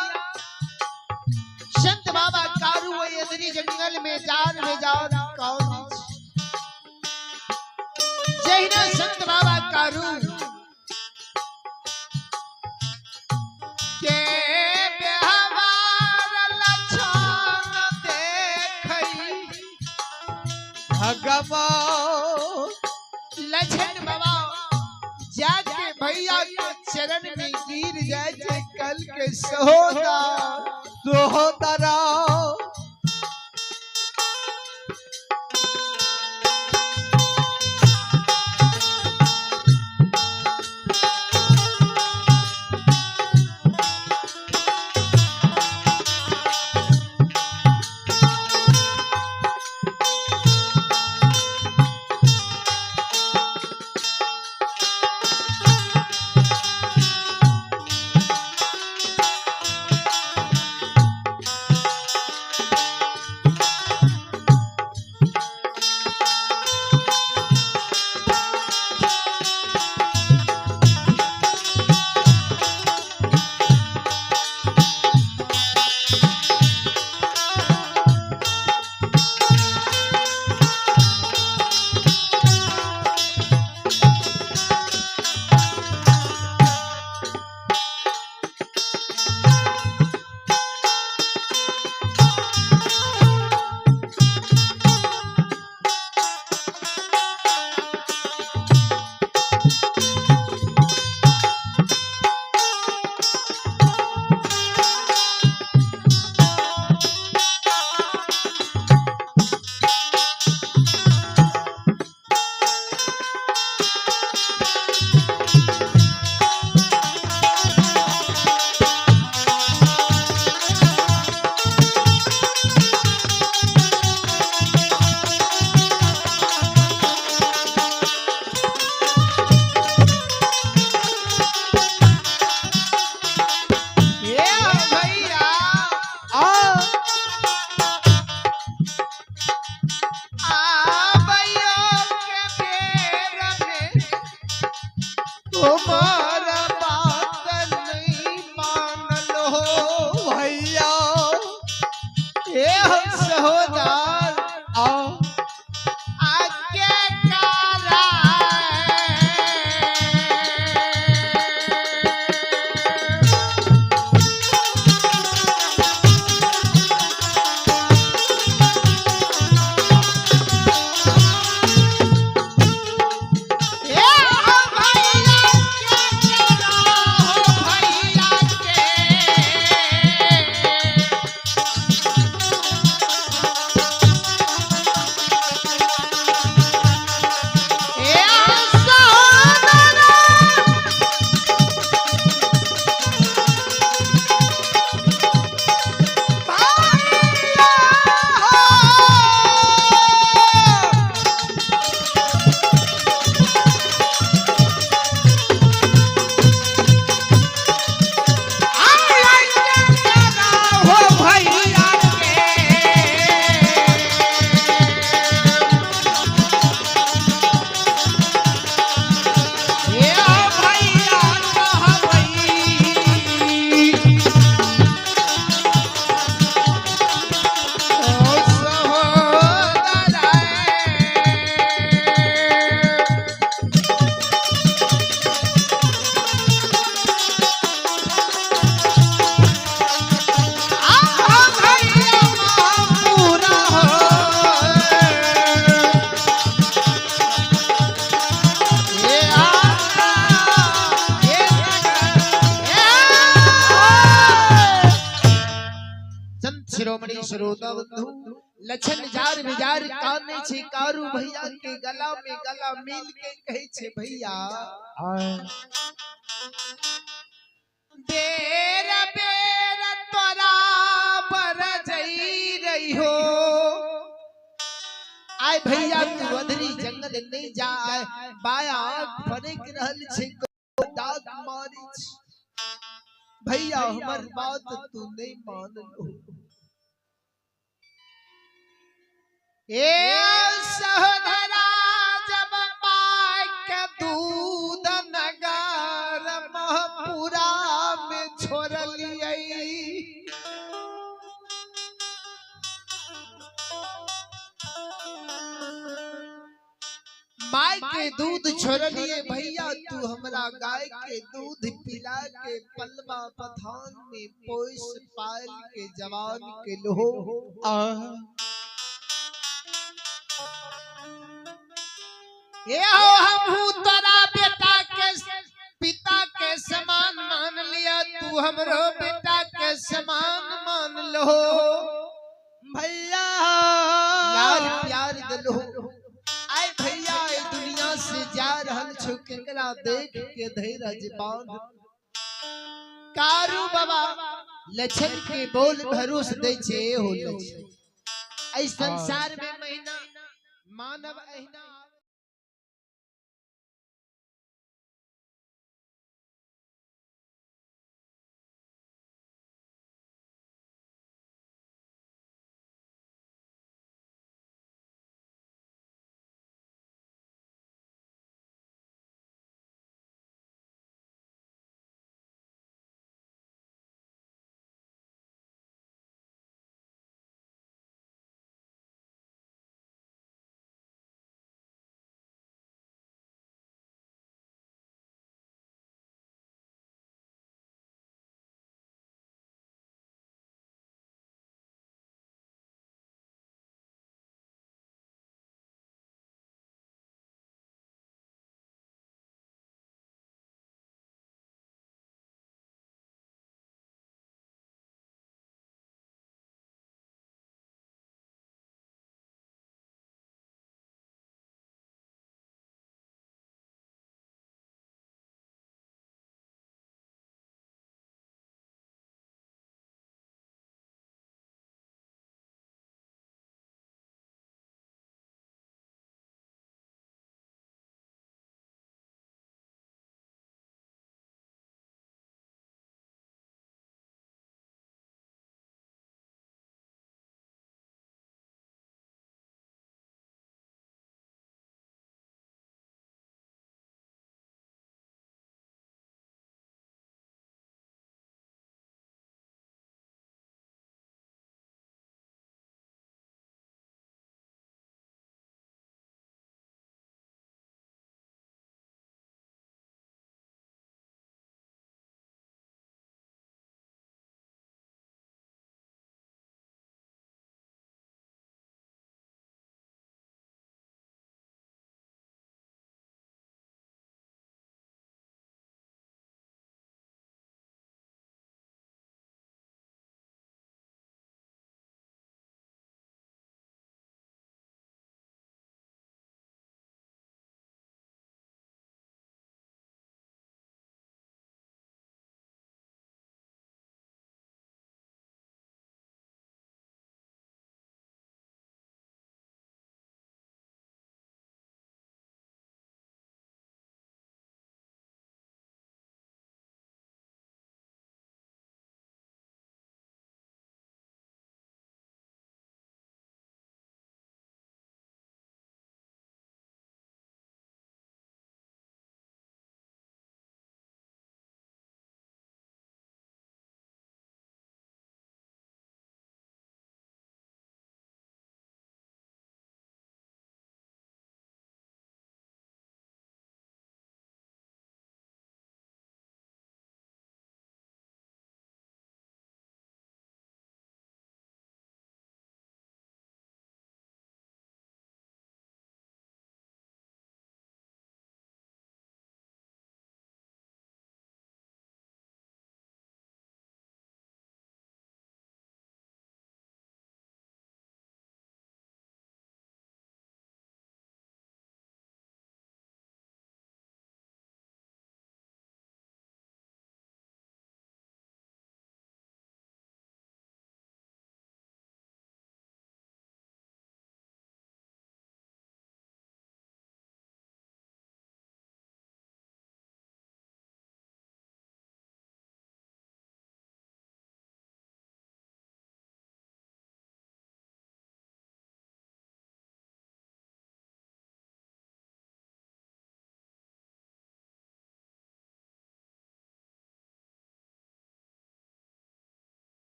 संत बाबा कारू वही अधरी जंगल में जार में जार कौन जहिना संत बाबा कारू के व्यवहार लक्षण देखई भगवान लछन बाबा जाके भैया के चरण में गिर जाए छे कल के सहोदा सोहदरा। श्रोता बंधु लछन जार बिजार काने छे कारू भैया के गला में गला मिल के कहे छे भैया बेर बेर तोरा पर जई रही हो। आय भैया तू अधरी जंगल नहीं जाए, बाया फरक रहल छे डाक मारी छे। भैया हमर बात तू नहीं मान लो। ए सहोदरा जब माय के दूध नगर महपुरा में छोड़लियै, माय के दूध छोड़लिए भैया तू हमरा गाय के दूध पिला के पलवा पथान में पोस पाल के जवान के लोहो। ए हो हमहू तोरा बेटा के पिता के समान मान लिया, तू हमरो बेटा के समान मान लो भैया लाल प्यार दिलो। आय भैया ए दुनिया से जा रहल छो केकरा देख के धैर्य बांध। कारू बाबा लछन के बोल भरोस दे छे हो लछन। ऐ संसार में महीना मानव अहिना